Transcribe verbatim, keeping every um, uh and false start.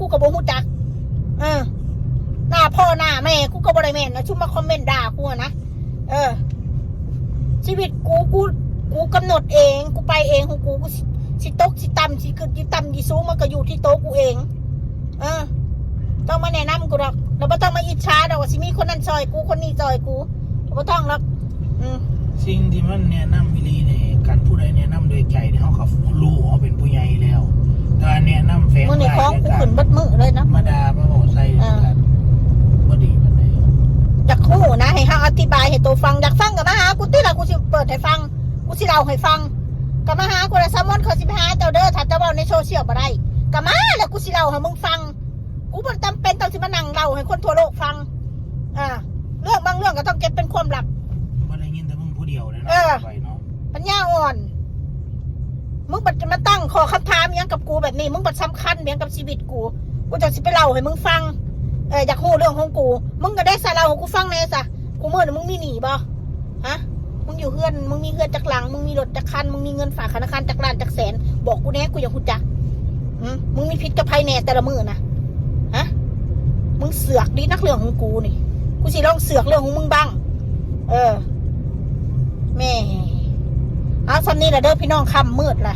กูก็บ่ฮู้จัก เออ หน้าพ่อหน้าแม่กูก็บ่ได้แม่นนะ ซุมมาคอมเมนต์ด่ากูอะนะ เออ ชีวิตกู กู กูกำหนดเอง กูไปเองของกู กูสิ สิตกสิต่ำ สิขึ้นสิต่ำสิสูง มันก็อยู่ที่โตวกูเอง เออ ต้องมาแนะนำกูดอก แล้วบ่ต้องมาอิจฉาดอก ว่าสิมีคนนั้นซอยกู คนนี้ซอยกู บ่ต้องดอก อืม สิ่งที่มันแนะนำอีหลีนี่ การผู้ใดแนะนำด้วยใจนี่ เขาก็รู้ว่าเป็นผู้ใหญ่แล้ว แต่แนะนำแฝง มื้อนี้ของกูขึ้นเบิดมื้อเลยนะ มาด่ามาบอกใส่ อ่า กันบ่ดีปานใด อยากฮู้นะ ให้เฮาอธิบายให้โตฟัง อยากฟังก็มาหากูติล่ะ กูสิเปิดให้ฟัง กูสิเล่าให้ฟัง ก็มาหากูล่ะ สามวันเขาสิไปหาเจ้าเด้อ ถ้าเจ้าเว้าในโซเชียลบ่ได้ ก็มาแล้วกูสิเล่าให้มึงฟัง กูบ่จำเป็นต้องสิมานั่งเล่าให้คนทั่วโลกฟัง อ่า เรื่องบางเรื่องก็ต้องเก็บเป็นความลับ บ่ได้ยินแต่มึงผู้เดียวเลยเนาะ เออ ไปเนาะ ปัญญาอ่อน มึงบัดจะมาตั้งข้อคำถามหยังกับกูแบบนี้ มึงบัดสำคัญหยังกับชีวิตกู กูจั่งสิไปเล่าให้มึงฟัง เออ อยากฮู้เรื่องของกู มึงก็ได้ซะ เล่าให้กูฟังแหน่ซะ กูมื้อนี้มึงมีหนี้บ่ ฮะ มึงอยู่เฮือน มึงมีเฮือนจักหลัง มึงมีรถจักคัน มึงมีเงินฝากธนาคารจักล้านจักแสน บอกกูแหน่ กูอยากฮู้จัก หืม มึงมีผิดกับไผแหน่แต่ละมื้อนะ ฮะ มึงเสือกดีนักเรื่องของกูนี่ กูสิลองเสือกเรื่องของมึงบ้าง เออ แหม เอาส่ำนี้ล่ะเด้อพี่น้อง ค่ำมืดล่ะ